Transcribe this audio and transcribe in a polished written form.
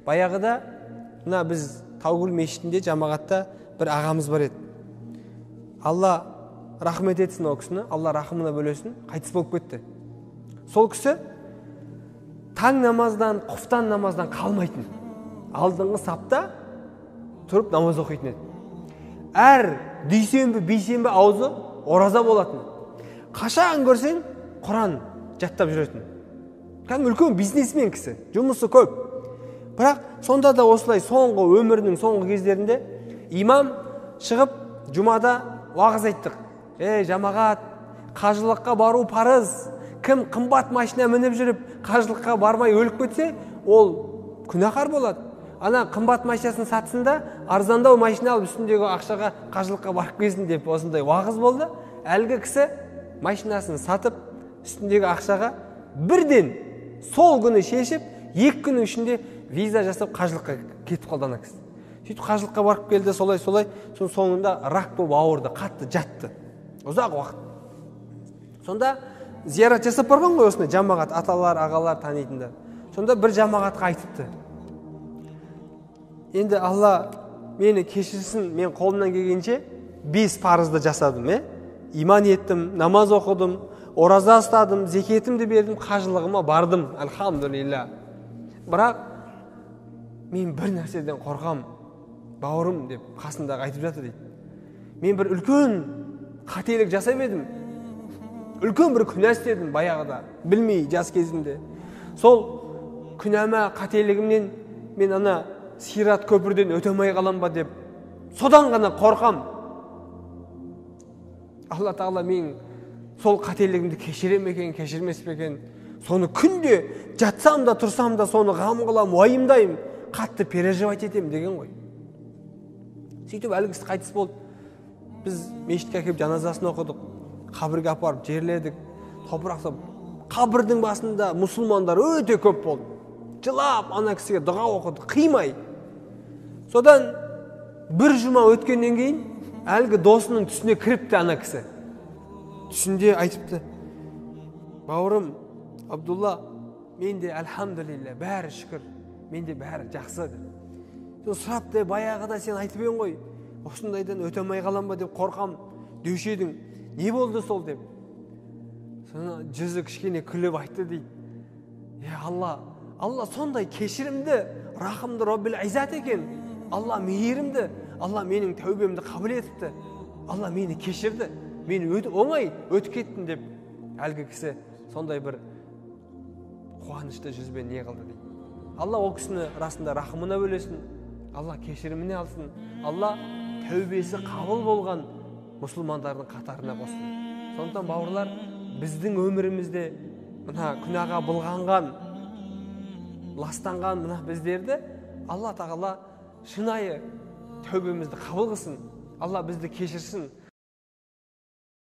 Баяғыда мына біз Таугүл мешітінде жамағатта бір ағамыз бар еді. Алла рахмет етсін ол кісіні, Алла рахымына бөлесін, қайтыс болып кетті. Сол кісі таң намаздан, құфтан намаздан қалмайтын. Алдыңғы сапта тұрып намаз оқитын еді. Әр дүйсенбі, бейсенбі аузы ораза болатын. Қашан көрсең Құран жаттап жүретін. Кәдімгі үлкен бизнесмен кісі, жұмысы көп. Бірақ сонда да осылай соңғы өмірінің соңғы кездерінде имам шығып жұмада уағыз айттық. Ей, жамағат, қажылыққа бару парыз. Кім қымбат машина мініп жүріп қажылыққа бармай өліп кетсе, ол күнәһар болады. Ана қымбат машинасын сатсын да, арзандау машина алып үстіндегі ақшаға қажылыққа барып келсін деп осындай уағыз болды. Әлгі кісі машинасын сатып, үстіндегі ақшаға бірден сол күні шешіп, 2 күннің ішінде виза жасап қажылыққа кетіп қалды ана кісі. Сөйтіп қажылыққа барып келді, солай-солай, соңында рак болып ауырды, қатты жатты. Ұзақ уақыт. Сонда зиярат жасап барған ғой осындай жамағат, аталар, ағалар танитындар. Сонда бір жамағатқа айтыпты. Енді Алла мені кешірсін, мен қолымнан келгенше 5 парызды жасадым, Иман еттім, намаз оқыдым, ораза ұстадым, зекетімді бердім, қажылығыма бардым, альхамдулилля. Бірақ мен бір нәрседен қорқам, бауырым деп қасындағы айтып жатыр дейді. Мен бір үлкен қателік жасап едім, үлкен бір күнә істедім баяғыда, білмей жас кезімде. Сол күнәма, қателігімнен мен ана сират көпірден өте алмай қалам ба деп содан ғана қорқам. Алла тағала мен сол қателігімді кешіре ме екен, кешірмес пе екен? Соны күнде жатсам да тұрсам да соны ғам қылам, уайымдаймын, қатты переживать етемін деген ғой. Сөйтіп әлгі кісі қайтыс болды. Біз мешітке әкеліп жаназасын оқыдық, қабірге апарып жерледік, топырақ салып. Қабірдің басында мұсылмандар өте көп болды. Жылап ана кісіге дұға оқыды, қимай. Содан бір жұма өткеннен кейін әлгі досының түсіне кіріпті ана кісі. Түсінде айтыпты: бауырым Абдулла, менде альхамдулилля, бәрі шүкір, менде бәрі жақсы деп. Сосын сұрапты: баяғыда сен айтып едің ғой, осындайдан өте алмай қалам ба деп қорқам деуші едің, не болды сол деп. Соны жүзі кішкене күліп айтты дейді. Е, Алла, Алла сондай кешірімді, рахымды Роббил Иззат екен. Алла мейірімді, Алла менің тәубемді қабыл етіпті. Алла мені кешірді, мен оңай өтіп кеттім деп әлгі кісі сондай бір қуанышты жүзбен не қылды дейді. Алла ол кісіні расында рахымына бөлесін, Алла кешіріміне алсын, Алла тәубесі қабыл болған мұсылмандардың қатарына қоссын. Сондықтан бауырлар, біздің өмірімізде мына күнәға былғанған, ластанған мына біздерді Алла тағала шынайы тәубемізді қабыл қылсын, Алла бізді кешірсін,